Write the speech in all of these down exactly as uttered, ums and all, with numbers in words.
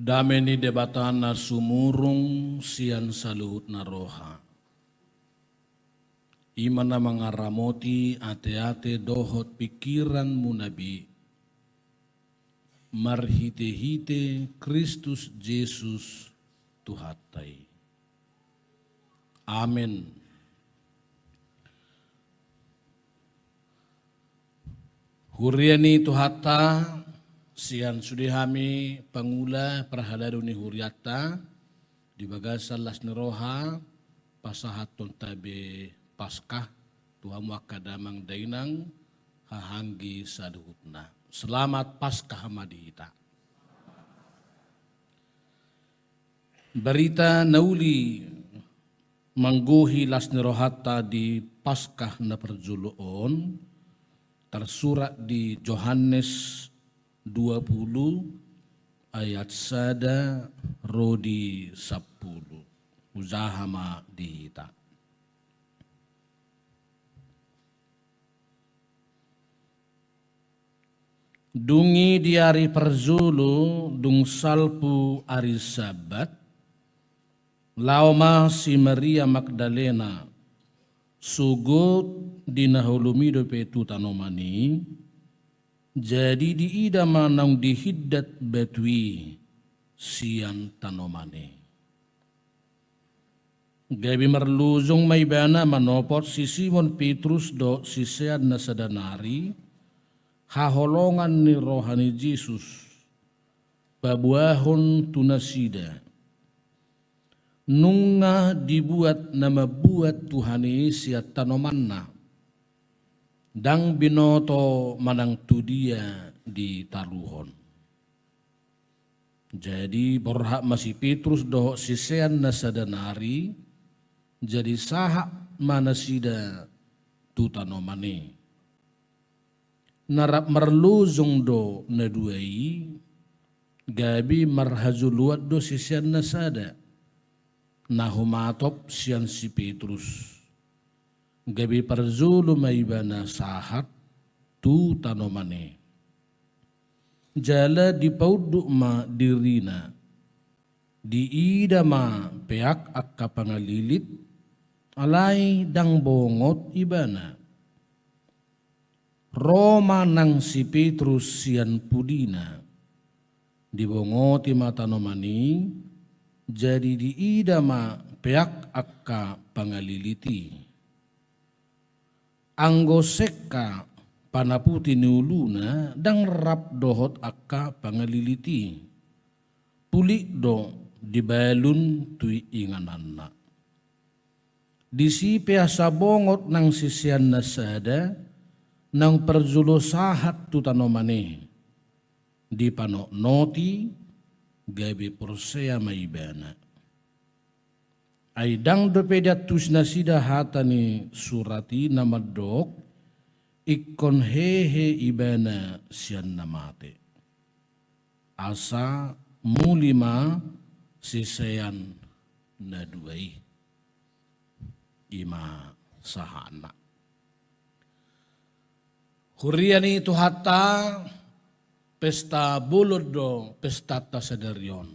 Dame ni Debata na sumurung sian saluhutna roha, i ma na mangaramoti ateate dohot pingkiranmuna be, marhitehite Kristus Jesus Tuhanta i. Amen. Huria ni Tuhanta, sian sude hami pangula parhalado ni hurianta, di bagasan las ni roha, pasahathon tabe Paskah tu hamu angka damang dainang, hahaanggi saluhutna. Selamat Paskah ma di hita. Barita na uli manggohi las ni rohanta di Paskah na parjolo on, tarsurat di Johannes dua pulu ayat sada ro di sampulu. Hujaha ma di hita. Dung i di ari parjolo, dung salpu ari Sabat, laho ma si Maria Magdalena, sogot di na holom i dope tu tanoman i, jadi diida ma naung dihindat batu i sian tanoman i. Gabe marlojong ma ibana manopot si Simon Petrus dohot sisean na sada nari haholongan ni roha ni Jesus paboahon tu nasida. Nunga dibuat na mambuat Tuhan i sian tanomanna, ndang binoto manang tu dia ditaruhon. Jadi borhat ma si Petrus dohot sisean na sada nari, jadi sahat ma nasida tu tanoman i. Na rap marlojong do na dua i, gabe marhajoloan do sisean na sada, na humatop sian si Petrus. Gabe parjolo ma ibana sahat tu tanoman i. Jala dipaunduk ma dirina. Diida ma peak angka pangalilit, alai ndang bongot ibana. Ro ma nang si Petrus sian pudina. Dibongoti ma tanoman i, jadi diida ma peak angka pangalilit i. Anggo sengka panaputi ni uluna ndang rap dohot angka pangalilit i. Pulik do dibalun tu ingananna. Disi pe asa bongot nang sisean na sada, naung parjolo sahat tu tanoman i. Dipanotnoti, gabe porsea ma ibana. Ai ndang dope diantusi nasida hata ni surat i na mandok, ingkon hehe ibana sian na mate. Asa muli ma sisean na dua i. I ma sahatna. Huria ni Tuhanta, pesta bolon do pestanta sadari on.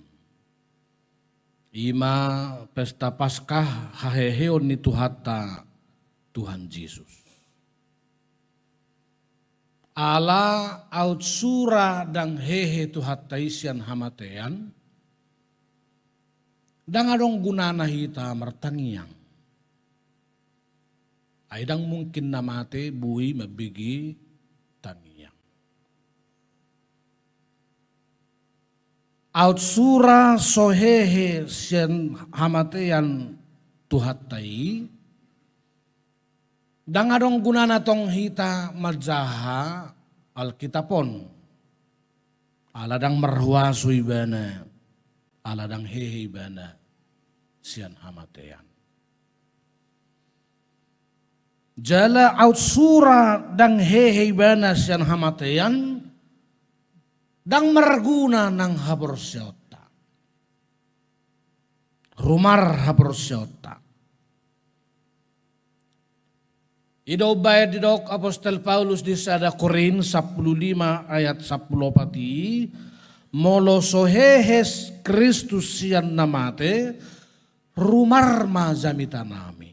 I ma pesta Paskah haheheon ni Tuhanta, Tuhan Jesus. Ala aut sura ndang hehe Tuhanta i sian hamatean, ndang adong gunana hita martangiang. Ai ndang mungkin na mate boi mambege tangiang. Aut sura so hehe sian hamatean Tuhanta i, ndang adong gunana tong hita manjaha Alkitab on. Ala ndang marhuaso ibana, ala ndang hehe ibana sian hamatean. Jala aut sura ndang hehe ibana sian hamatean, ndang marguna nang haporseaonta. Rumar haporseaonta. I do umbaen didok apostel Paulus di sada Korint sampulu lima ayat sampulu opat i, Molo so hehe Kristus sian na mate, rumar ma jamitanami.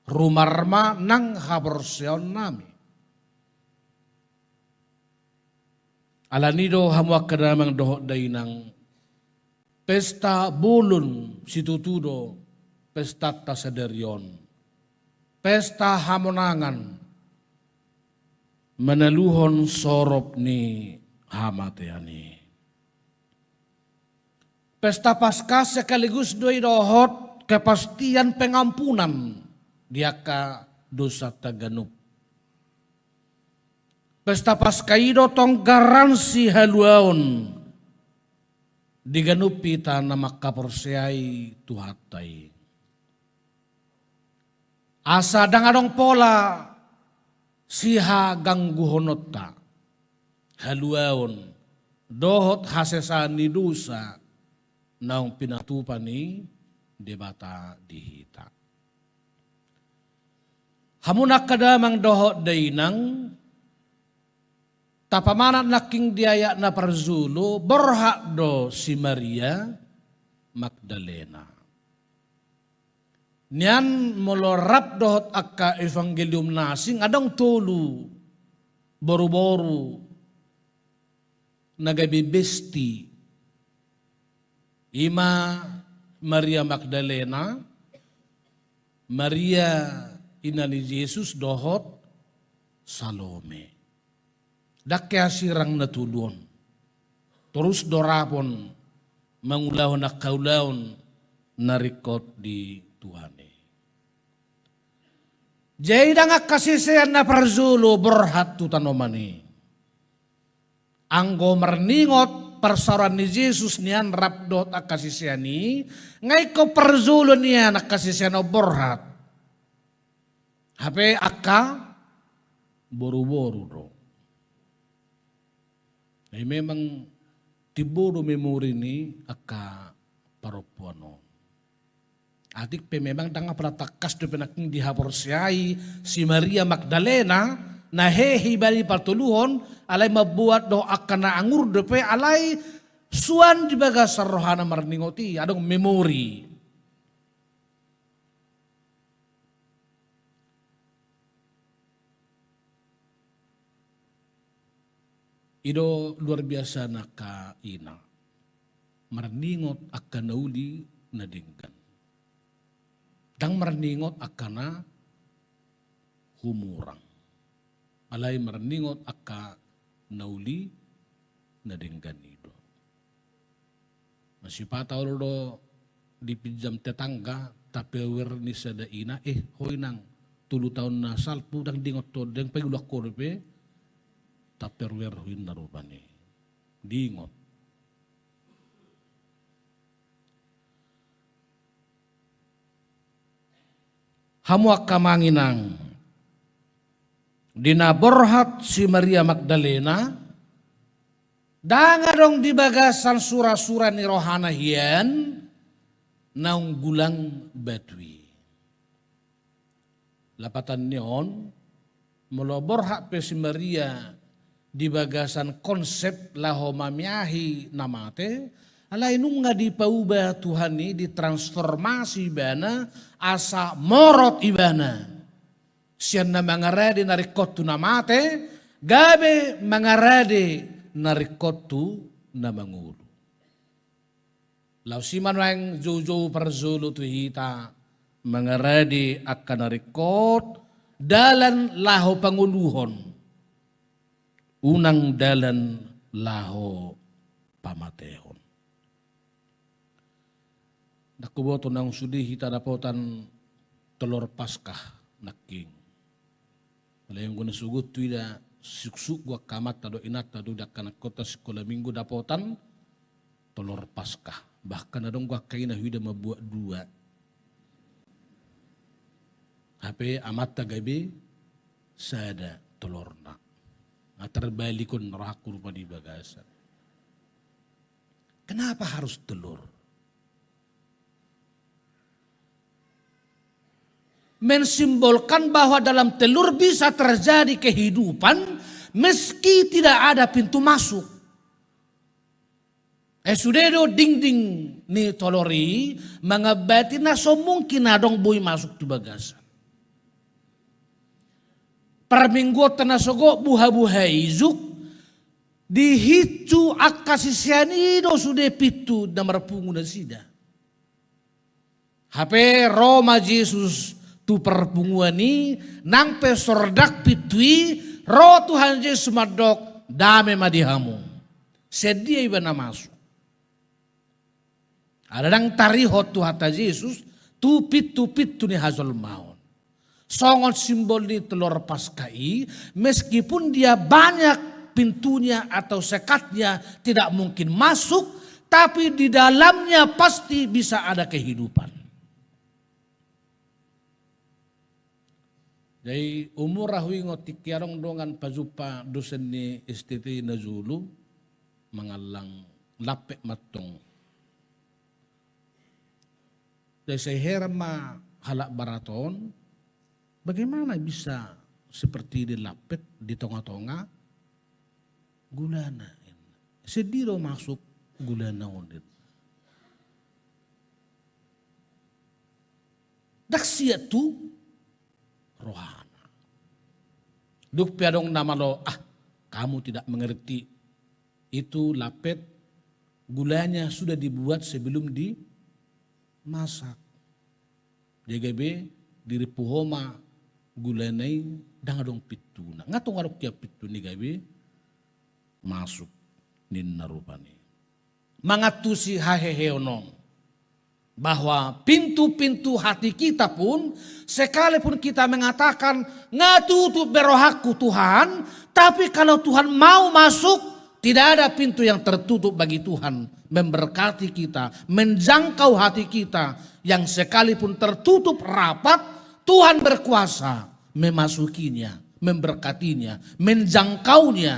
Rumar ma nang haporseaonnami. Alani do hamu angka damang dohot dainang, pesta bolon situtu do pestanta sadari on. Pesta hamonangan manaluhon sorop ni hamatean i. Pesta Paskah sekaligus do i dohot kepastian pengampunan di angka dosanta ganup. Pesta Paskah i do tong garansi haluaon di ganup hita na mangkaporseai Tuhanta i. Asa ndang adong pola sihagangguhononta haluaon dohot hasesaan ni dosa naung pinatupa ni Debata di hita. Hamu angka damang dohot dainang, tapamanat nangkin di ayat na parjolo, borhat do si Maria Magdalena. Nian molo rap dohot angka evangelium na asing, adong tolu boruboru na gabe besti. I ma Maria Magdalena, Maria ina ni Jesus dohot Salome. Ndang hea sirang na tolu on. Torus do rap on mangulahon angka ulaon na ringkot di Tuhan i. Jadi ndang angka sisean na parjolo borhat tu tanoman i. Anggo marningot parsaoran ni Jesus nian rap dohot angka sisean i, nga ingkon parjolo nian angka sisean on borhat. Hape angka boruboru do. Jadi memang timbo do memori ni angka parompuan on. Atik pe memang ndang apala tangkas dope nangkin dihaporseai si Maria Magdalena, na hehe ibana i patoluhon, alai mamboan do angka na angur dope, alai suan di bagasan rohana marningot i, adong memori. I do luar biasa na angka ina. Marningot angka na uli na denggan. Ndang marningot angka na humurang. Alai marningot angka na uli na denggan i do. Masipata olo do dipinjam tetangga Tupperware ni sada ina, eh, ho inang, tolu taon na salpu ndang diingot ho, ndang paulak ho dope Tupperware ho inna rupani. Diingot. Hamu angka amang inang, di na borhat si Maria Magdalena, ndang adong di bagasan surasura ni rohana hian naung gulang batu i. Lapatan ni on, molo borhat pe si Maria di bagasan konsep laho mamiahi na mate, alai nunga dipauba Tuhan i, ditransformasi ibana asa morot ibana. Sian na mangarade na ringkot tu na mate, gabe mangarade na ringkot tu na mangolu. Laos i ma nuaeng joujou parjolo tu hita mangarade angka na ringkot, dalan laho pangoluhon, unang dalan laho pamatehon. Ndang huboto naung sude hita dapotan tolor Paskah nangkin. Alai anggo na sogot huida, suksuk do angka amanta dohot inanta do, angka na ingkon sikola minggu dapotan tolor Paskah. Bahkan adong do angka ina huida mambuat dua. Hape amanta gabe sada tolorna. Nga tarbalikon rohangku rupani di bagasan. Kenapa harus telur? Mensimbolkan bahwa dalam telur bisa terjadi kehidupan meski tidak ada pintu masuk. Eh, sude do dingding ni tolor i mangambati na so mungkin adong boi masuk tu bagasan. Parmingguonta na sogot buha-buha ijuk, dihinsu angka sisean i do sude pintu na marpungu nasida. Hape ro ma Jesus tu parpunguan i, nang pe sordak pintu i, ro Tuhan Jesus mandok, dame ma di hamu. Sian dia ibana masuk. Ala ndang tarihot Tuhanta Jesus tu pintu-pintu ni hajolmaon. Songon simbol ni tolor Paskah i, meskipun dia banyak pintunya atau sekatnya tidak mungkin masuk, tapi di dalamnya pasti bisa ada kehidupan. Jadi umur ahu ingot tingki adong dongan pajumpa dosen ni S T T na jolo mangallang lampet mantong. Jadi sai heran ma halak Barat on, bagaimana bisa seperti ini lampet di tengah-tengah gulana. Sian dia do masuk gulana on. Ndang sian tu rohana. Dung pe adong na malo, ah, kamu tidak mengerti. Itu lampet gulanya sudah dibuat sebelum dimasak. Dia gabe dirimpu ho ma gulana i, ndang adong pintuna. Nga tung adong hian pintu ni gabe masuk ninna rupani. Mangantusi haheheon on bahwa pintu-pintu hati kita pun, sekalipun kita mengatakan, nga tutup be rohangku Tuhan, tapi kalau Tuhan mau masuk, tidak ada pintu yang tertutup bagi Tuhan memberkati kita, menjangkau hati kita yang sekalipun tertutup rapat, Tuhan berkuasa memasukinya, memberkatinya, menjangkaunya,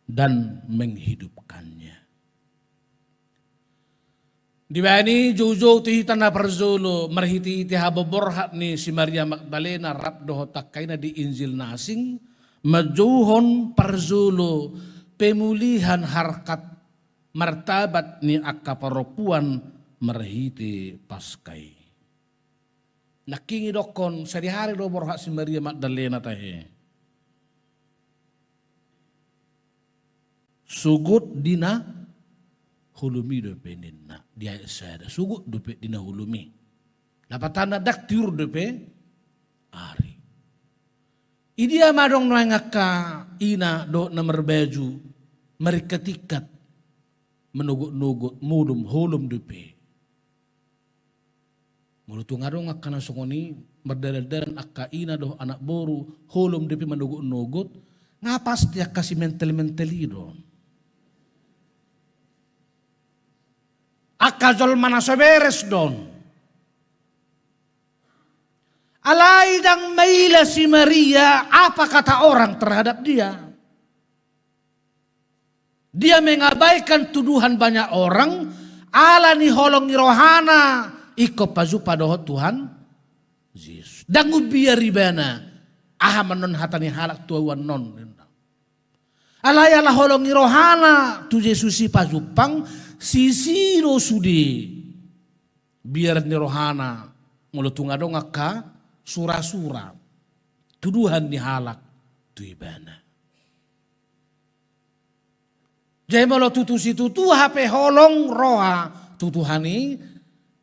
dan menghidupkannya. Dibahen i joujou tu hita na parjolo marhitehite haborhat ni si Maria Magdalena rap dohot angka ina di Injil na asing, manjouhon parjolo pemulihan harkat martabat ni angka parompuan marhite Paskah i. Nangkin idokkon sadihari do borhat si Maria Magdalena tahe. Sogot di na holom i dope ninna di ayat sada. Sogot dope di na holom i. Lapatanna ndang tiur dope ari. Idia ma adong nuaeng angka ina dohot na marbaju maringkat-ingkat manogot-nogot, modom holom dope. Molo tung adong angka na songon i, mardalan-dalan angka ina dohot anak boru, holom dope manogot-nogot, nga pasti angka si mentel-mentel i do on. Angka jolma na so beres do on. Alai ndang maila si Maria apa kata orang terhadap dia. Dia mengabaikan tuduhan banyak orang, ala ni holong ni rohana ingkon pajumpa dohot Tuhan Jesus. Ndang umbiar ibana aha annon hata ni halak tu ahu annon. Alai ala holong ni rohana tu Jesus i pajumpang, sisi do sude biar ni rohana molo tung adong angka sura-sura tuduhan ni halak tu ibana. Jadi molo tutu situtu hape holong roha tu Tuhan i,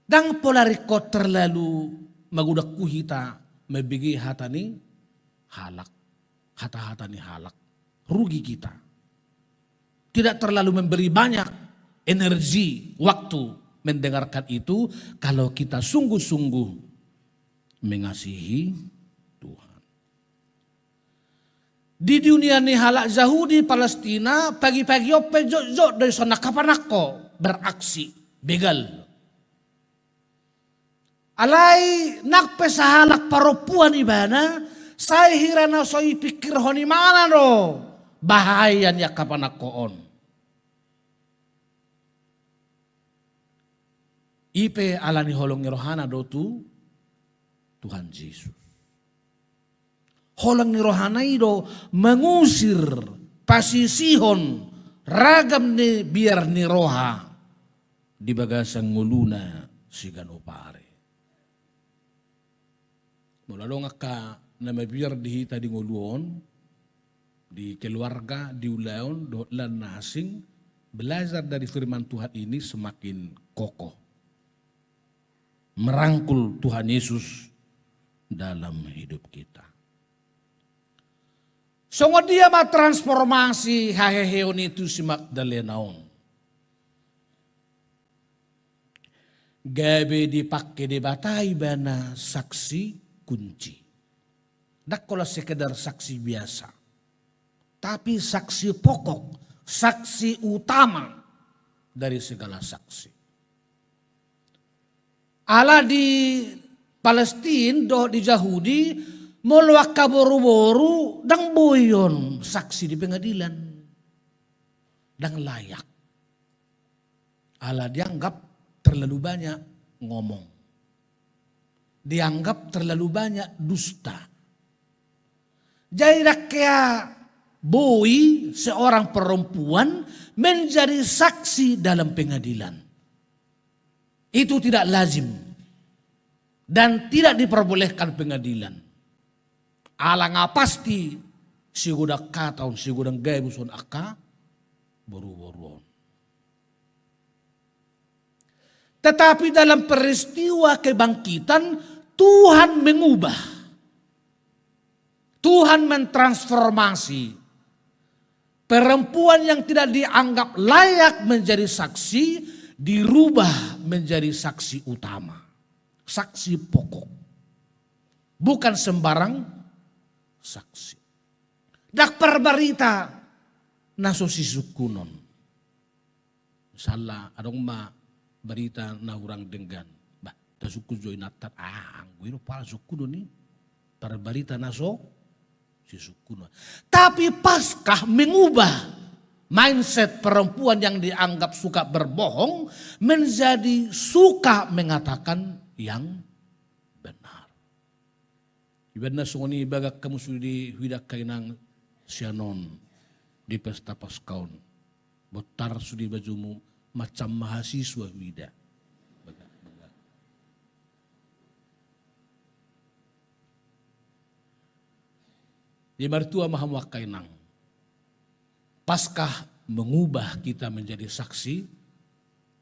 ndang pola ringkot terlalu magodang tu hita mambege hata ni halak, hata-hata ni halak. Rugi kita. Tidak terlalu memberi banyak energi, waktu mendengarkan itu, kalau kita sungguh-sungguh mengasihi Tuhan. Di dunia ni halak Jahudi, Palestina, pagi-pagi on pe jotjot do dison angka panangko beraksi, begal. Alai nang pe sahalak parompuan ibana, sai hira na so ipingkirhon ibana do bahaya ni angka panangko on. I pe ala ni holong ni rohana do tu Tuhan Jesus. Holong ni rohana i do mangusir, pasisihon ragam ni biar ni roha di bagasan ngoluna siganup ari. Molo adong angka na mabiar di hita di ngolu on, di keluarga, di ulaon, dohot lan na asing, belajar dari firman Tuhan ini semakin kokoh merangkul Tuhan Yesus dalam hidup kita. Songon dia ma transformasi haheheon i tu si Magdalena on? Gabe dipangke Debata ibana saksi kunci. Ndang holan sekedar saksi biasa, tapi saksi pokok, saksi utama dari segala saksi. Ala di Palestina dohot di Jahudi, molo angka boruboru ndang boi on saksi di pengadilan. Ndang layak. Ala dianggap terlalu banyak ngomong. Dianggap terlalu banyak dusta. Jadi ndang hea boi seorang perempuan menjadi saksi dalam pengadilan. Itu tidak lazim dan tidak diperbolehkan pengadilan. Ala nga pasti sigodang hata on, sigodang gabus on angka boruboru on. Tetapi dalam peristiwa kebangkitan, Tuhan mengubah. Tuhan mentransformasi. Perempuan yang tidak dianggap layak menjadi saksi, dirubah menjadi saksi utama. Saksi pokok. Bukan sembarang saksi. Ndang parbarita na so sisungkunon. Misalna, adong ma barita na hurang denggan. Bah, tasungkun jo inanta, ah, anggo i do pala sungkunon i. Parbarita na so sisungkunon. Tapi Paskah mengubah mindset perempuan yang dianggap suka berbohong menjadi suka mengatakan yang benar. Ibaen na songon i bagak hamu sude huida angka inang sian on di pesta Paskah on. Bontar sude bajumu macam mahasiswa huida. Bagak, bagak. Jadi martua ma hamu angka inang. Paskah mengubah kita menjadi saksi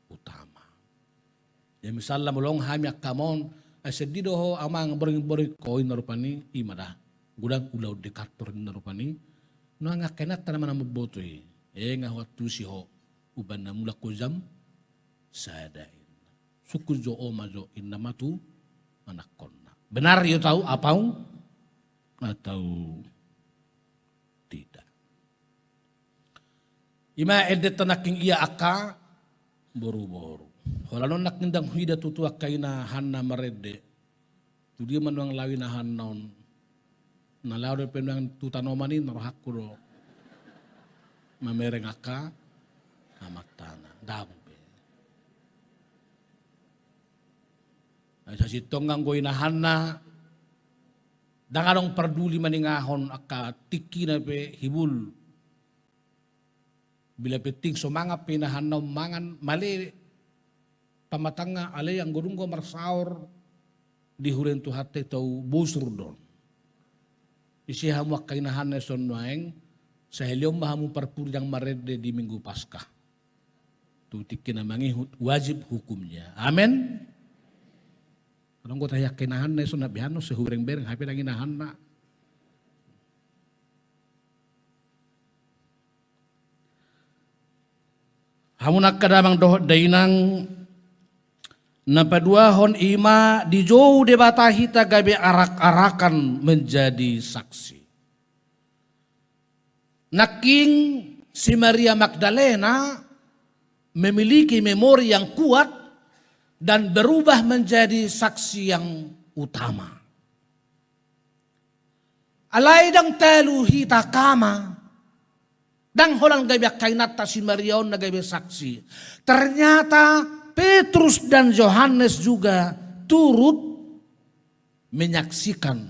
utama. Ya, misalna molo adong hami angka amang, "Ai seddi do ho amang, borngin-borngin ho," ninna rupani, i ma da. "Godang ulaon di kantor," ninna rupani. Nuaeng angka inanta na mamboto i. "Eh, nga huantusi ho, umbahen na mulak ho jam sada," ninna. "Sungkun jo, oma jo," ninna ma tu anakkonna. Benar ia tahu apa atau tidak. I ma endenta nangkin ia angka boruboru. Holan on nangkin ndang huida tutu angka ina Hanna marende. Tu dia ma nuaeng laho ina Hanna on? Na laho dope nuaeng tu tanoman i, na rohangku do mamereng angka amantana. Ndang be. Ai sasintongna anggo ina Hanna, ndang adong parduli maningahon angka tingkina pe hibul. Bila penting so mangan pe ina Hanna on mangan, male pamatangna, alai anggo dung do marsaor di huria ni Tuhanta i, tau bosur do on. Ise hamu angka ina Hanna dison nuaeng, sahali on ma hamu parpudi ndang marende di Minggu Paskah. Tu tingki na mangihut wajib hukumnya. Amen. Adong do tahi angka ina Hanna dison, na beha on sai hubereng-bereng, hape ndang ina Hanna. Hamu angka damang dohot dainang, na paduahon i ma dijou Debata hita gabe arak-arakan menjadi saksi. Nangkin si Maria Magdalena memiliki memori yang kuat dan berubah menjadi saksi yang utama. Alai ndang talu hita angka amang, ndang holan gabe angka inanta si Maria on na gabe saksi. Ternyata Petrus dan Yohanes juga turut menyaksikan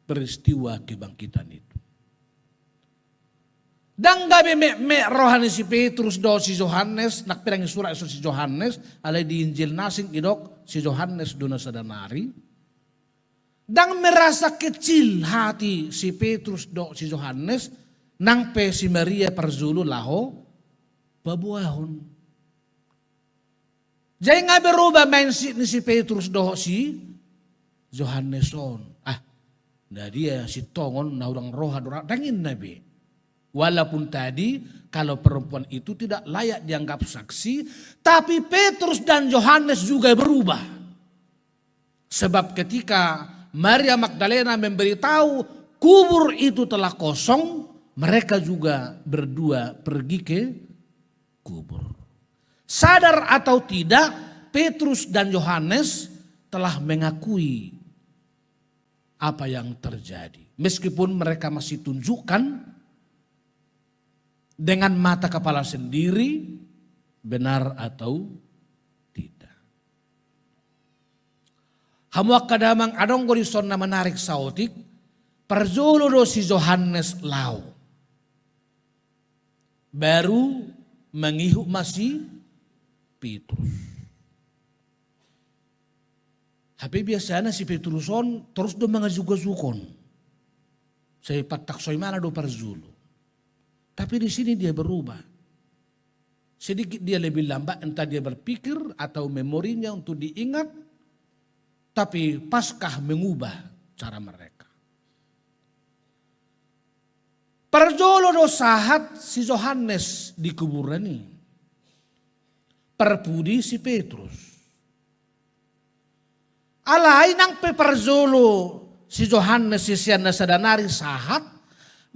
peristiwa kebangkitan itu. Ndang gabe metmet roha ni si Petrus dohot si Johannes, nang pe ndang disurat dison si Johannes, alai di Injil na asing didok si Johannes do na sada nari. Ndang merasa kecil hati si Petrus dohot si Johannes, nang pe si Maria parjolo laho paboahon. Jadi nga berubah mindset ni si Petrus dohot si Johannes on. Ah, na dia sintongon na hudang roha do ra, ndang ninna be. Walaupun tadi kalau perempuan itu tidak layak dianggap saksi, tapi Petrus dan Johannes juga berubah. Sebab ketika Maria Magdalena memberitahu kubur itu telah kosong, mereka juga berdua pergi ke kubur. Sadar atau tidak, Petrus dan Yohanes telah mengakui apa yang terjadi. Meskipun mereka masih tunjukkan dengan mata kepala sendiri, benar atau tidak. Hamu angka damang, adong do dison na menarik saotik, parjolo do si Johannes laho. Baru mangihut ma si Petrus. Hape biasana si Petrus on torus do mangajugajuhon. Sai pantak so imana do parjolo. Tapi di sini dia berubah. Sedikit dia lebih lambat, entah dia berpikir atau memorinya untuk diingat, tapi Paskah mengubah cara mereka. Parjolo do sahat si Johannes di kuburan i. Parpudi si Petrus. Alai nang pe parjolo si Johannes sisean na sada nari sahat,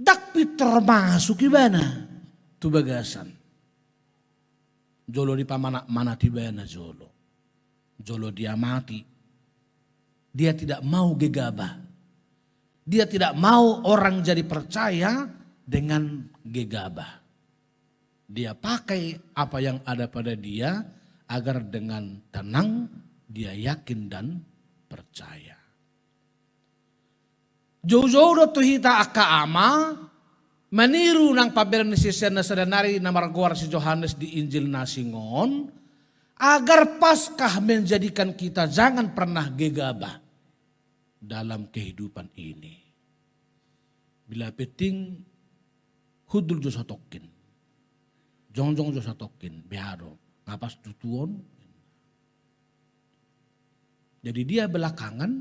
ndang pintor masuk ibana tu bagasan. Jolo dipamanat-manat ibana jolo. Jolo dia mati. Dia tidak mau gegabah. Dia tidak mau orang jadi percaya dengan gegabah. Dia pakai apa yang ada pada dia agar dengan tenang dia yakin dan percaya. Joujou do tu hita angka ama, maniru nang pambahenan ni sisean na sada nari na margoar si Johannes di Injil na asing on, agar Paskah menjadikan kita jangan pernah gegabah dalam kehidupan ini. Bila penting hundul jo satongkin. Jongjong jo satongkin, beha do. Nga pas tutuon. Jadi dia belakangan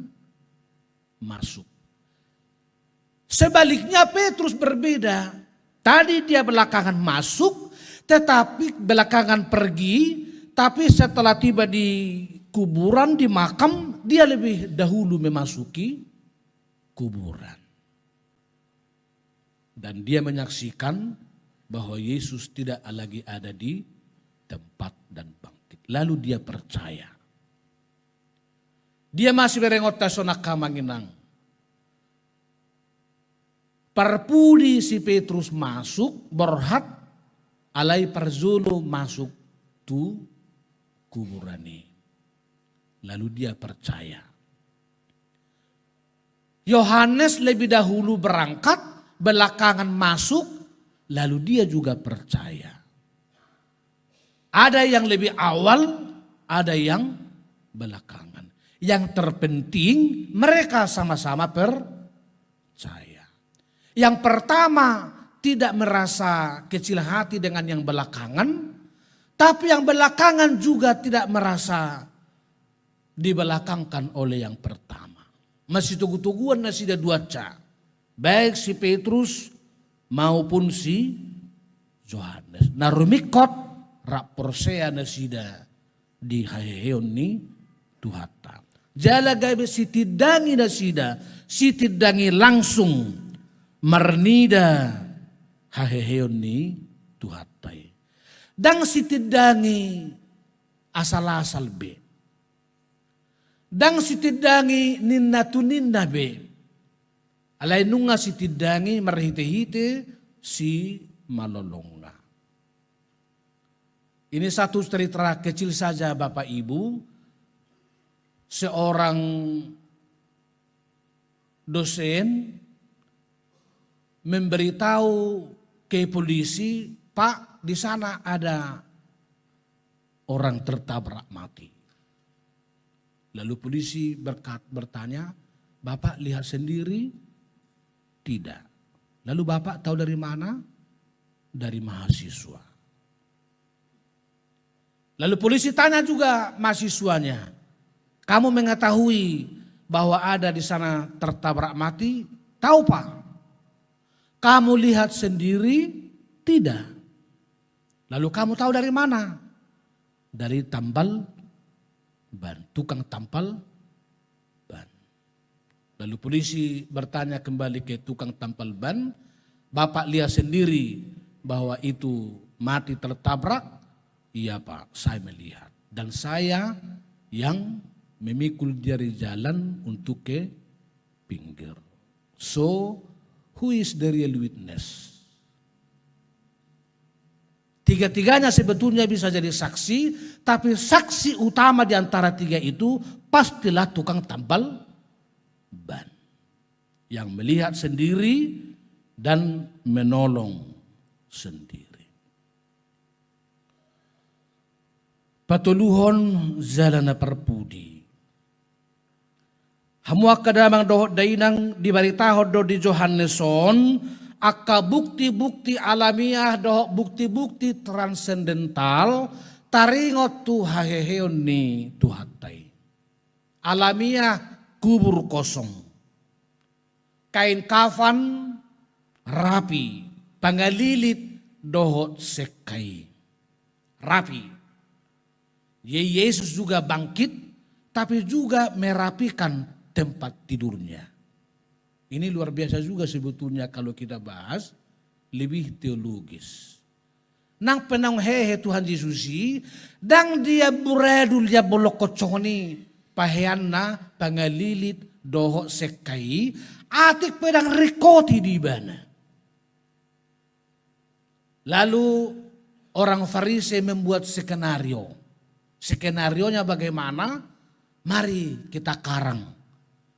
masuk. Sebaliknya Petrus berbeda. Tadi dia belakangan masuk, tetapi belakangan pergi, tapi setelah tiba di kuburan, di makam, dia lebih dahulu memasuki kuburan. Dan dia menyaksikan bahwa Yesus tidak lagi ada di tempat dan bangkit. Lalu dia percaya. Dia masih berengot taso na kamanginang. Parpudi si Petrus masuk, borhat, alai parjolo masuk tu kuburan i. Lalu dia percaya. Yohanes lebih dahulu berangkat, belakangan masuk, lalu dia juga percaya. Ada yang lebih awal, ada yang belakangan. Yang terpenting, mereka sama-sama percaya. Yang pertama tidak merasa kecil hati dengan yang belakangan, tapi yang belakangan juga tidak merasa dibelakangkan oleh yang pertama. Masitogu-toguan nasida duansa, baik si Petrus maupun si Johannes. Na rumingkot rap porsea nasida di haheheon ni Tuhanta. Jala gabe sitindangi nasida, sitindangi langsung marnida haheheon ni Tuhanta i. Ndang sitindangi asal-asal be. Ndang sitindangi ninna tu ninna be. Alai nunga sitindangi marhite-hite simalolongna. Ini satu cerita kecil saja, Bapak Ibu. Seorang dosen memberitahu ke polisi, "Pak, di sana ada orang tertabrak mati." Lalu polisi berkat-, bertanya, "Bapak lihat sendiri?" "Tidak." "Lalu Bapak tahu dari mana?" "Dari mahasiswa." Lalu polisi tanya juga mahasiswanya, "Kamu mengetahui bahwa ada di sana tertabrak mati?" "Tahu, Pak." "Kamu lihat sendiri?" "Tidak." "Lalu kamu tahu dari mana?" "Dari tambal ban, tukang tambal ban." Lalu polisi bertanya kembali ke tukang tambal ban, "Bapak lihat sendiri bahwa itu mati tertabrak?" "Iya, Pak, saya melihat. Dan saya yang memikul dia dari jalan untuk ke pinggir." So, who is the real witness? Tiga-tiganya sebetulnya bisa jadi saksi, tapi saksi utama di antara tiga itu pastilah tukang tambal ban yang melihat sendiri dan menolong sendiri. Patoluhon, jala na parpudi. Hamu angka damang dohot dainang, dibaritahon do di Johannes on angka bukti-bukti alamiah dohot bukti-bukti transendental taringot tu haheheon ni Tuhanta i. Alamiah, kubur kosong. Kain kafan rapi, pangalilit dohot sekka i rapi. Ye-, Yesus juga bangkit, tapi juga merapikan tempat tidurnya. Ini luar biasa juga sebetulnya kalau kita bahas lebih teologis. Nang pe naung hehe Tuhan Jesus i, ndang diamburadul, diambolongkon songon i paheanna, pangalilit dohot sekka i, atik pe ndang ringkot i di ibana. Lalu orang Farisi membuat skenario. Skenarionya bagaimana? Mari kita karang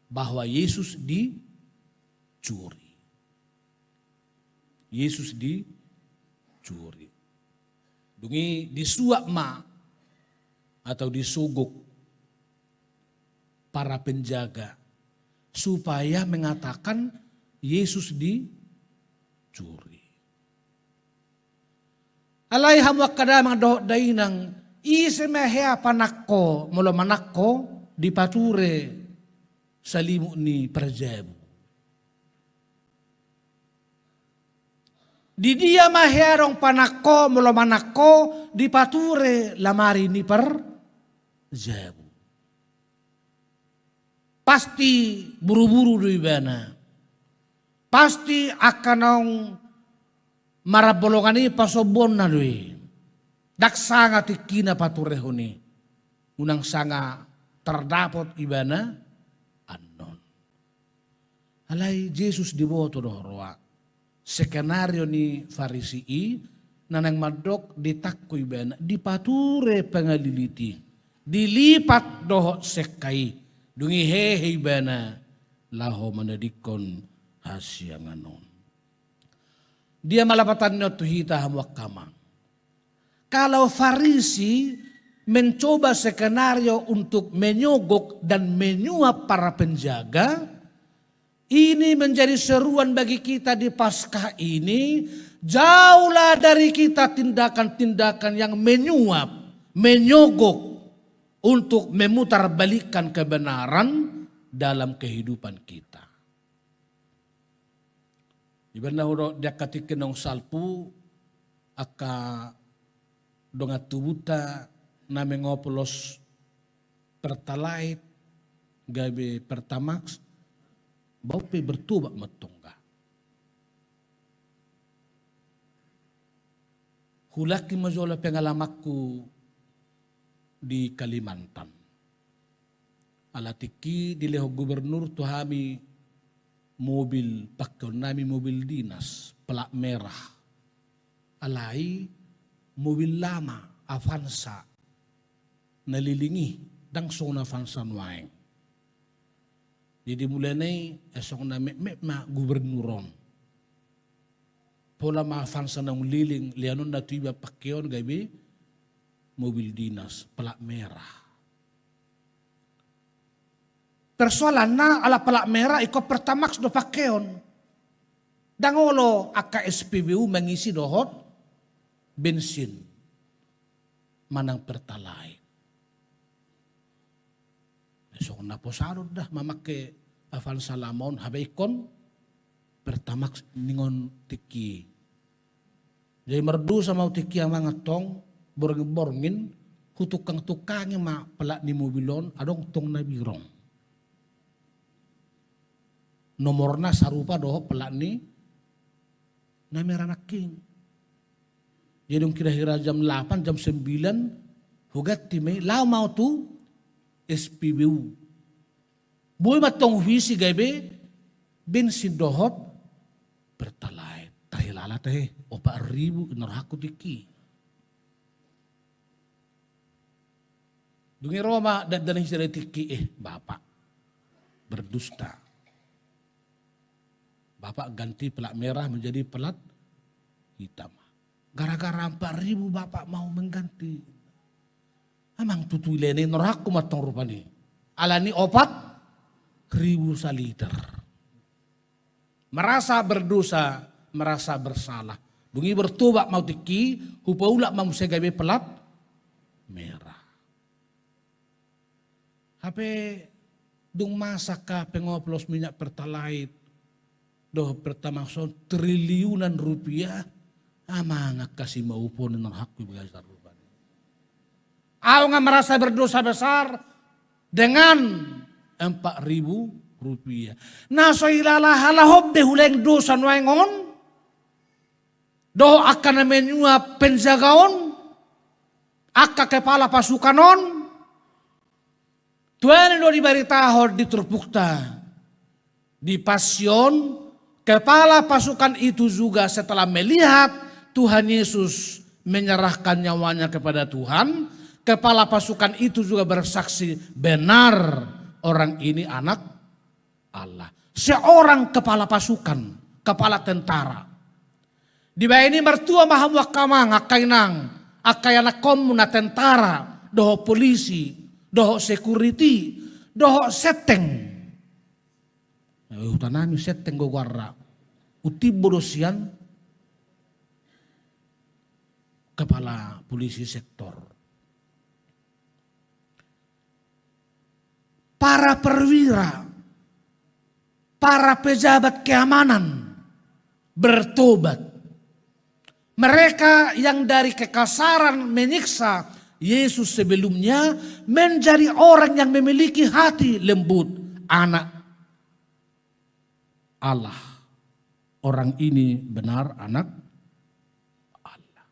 bahwa Yesus dicuri. Yesus dicuri. Dung i disuap ma atau disogok para penjaga supaya mengatakan Yesus dicuri. Alai hamu angka damang dohot dainang, ise ma hea panangko molo manangko dipature salimut ni parjabu? Di dia ma hea adong panangko molo manangko dipature lamari ni parjabu? Pasti buru-buru do ibana. Pasti angka naung marambolongan i pasombuonna do i. Ndang sanga tingkina paturehon i. Unang sanga tardapot ibana annon. Alai Jesus diboto do roha. Skenario ni Farisi i na naeng mandok ditangko ibana, dipature pangalilit i, dilipat dohot sekka i, dung i hehe ibana laho manadingkon hasiangan on. Dia ma lapatanna on tu hita hamu angka amang? Kalau Farisi mencoba skenario untuk menyogok dan menyuap para penjaga, ini menjadi seruan bagi kita di Paskah ini, jauhlah dari kita tindakan-tindakan yang menyuap, menyogok untuk memutarbalikkan kebenaran dalam kehidupan kita. Ibaen na hudok di angka tingki naung salpu, angka dongan tubunta na mengoplos Pertalite gabe Pertamax, bau pe bertobat ma tongga. Hulangki ma jolo pengalamanku di Kalimantan. Ala tingki dilehon gubernur tu hami mobil, pakeonnami mobil dinas, plat merah. Alai mobil lama, Avanza, na leleng i, ndang songon Avanza nuaeng. Jadi mulana i, eh, songon na metmet ma gubernur on. Pola ma Avanza naung leleng, leanonna tu iba pakeon gabe mobil dinas, pelat merah. Persoalanna ala pelat merah ingkon Pertamax do pakeon. Ndang olo angka S P B U mangisi dohot bensin manang Pertalite. Songon na posadon da mamangke Avanza lama on, hape ingkon Pertamax ningon tingki. Jadi mardosa ma au tingki amang antong, borngin-borngin hutungkang-tungkangi ma pelat ni mobil on, adong tong na birong. Nomorna sarupa dohot pelat ni na merah nangkin. Jadi dung kira-kira jam lapan, jam sembilan, huganti ma i, laho ma au tu S P B U. Boi ma tong huisi gabe bensin dohot Pertalite. Tarhilala tahe, opat ribu na rohangku tingki. Dung i ro ma dakdanak i sada tingki, eh, Bapak berdusta. Bapak ganti pelat merah menjadi pelat hitam. Gara-gara empat ribu Bapak mau mengganti. Amang, tutu i leleng na rohangku ma tong rupani. Alani opat ribu saliter. Merasa berdosa, merasa bersalah. Dung i bertobat ma au tingki, hupaulak ma muse gabe pelat merah. Hape dung masa angka pengoplos minyak Pertalite dohot Pertamax on triliunan rupiah, amang, angka simaupo ni na rohangku i bagasan rupani. Au nga merasa berdosa besar dengan empat ribu rupiah. Na so hilala halak on be hulehon dosa nuaeng on, dohot angka na menyuap penjaga on, angka kepala pasukan on. Tuani do dibaritahon di turpukta, di Pasion, kepala pasukan itu juga setelah melihat Tuhan Yesus menyerahkan nyawanya kepada Tuhan, kepala pasukan itu juga bersaksi, "Benar, orang ini Anak Allah." Seorang kepala pasukan, kepala tentara. Dibahen i martua ma hamu angka amang, angka inang, angka ianakhonmu na tentara, dohot polisi, dohot security, dohot seteng. Hutanami seteng gogoanna. Utimbo do sian kepala polisi sektor. Para perwira, para pejabat keamanan bertobat. Mereka yang dari kekasaran menyiksa Yesus sebelumnya menjadi orang yang memiliki hati lembut, anak Allah. Orang ini benar Anak Allah.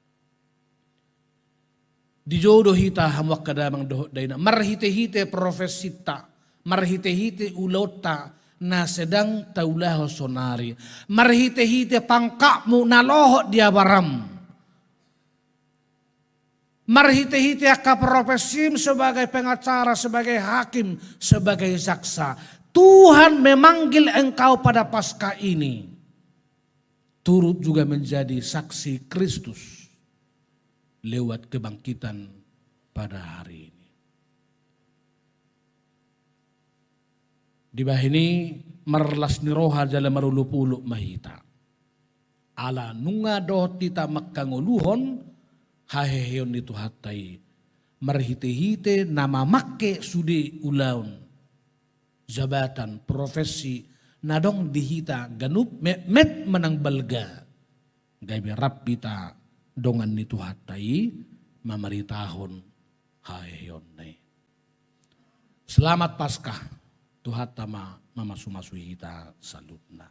Dijou do hita hamu angka damang dohot dainang, marhite-hite profesinta, marhite-hite ulaonta na sedang taulahon sonari, marhite-hite pangkatmu na lohot di abaram, marhite-hite angka profesim sebagai pengacara, sebagai hakim, sebagai jaksa. Tuhan memanggil engkau pada Paskah ini turut juga menjadi saksi Kristus lewat kebangkitan pada hari ini. Dibahen i marlas ni roha jala marolopolop ma hita. Ala nunga dohot hita manghangoluhon haheheon ni Tuhanta i, marhite-hite na mamangke sude ulaon, jabatan, profesi na adong di hita ganup, metmet manang balga, gabe rap hita dongan ni Tuhanta i mamaritahon haheheonna i. Selamat Paskah. Tuhanta ma mamasumasu hita saluhutna.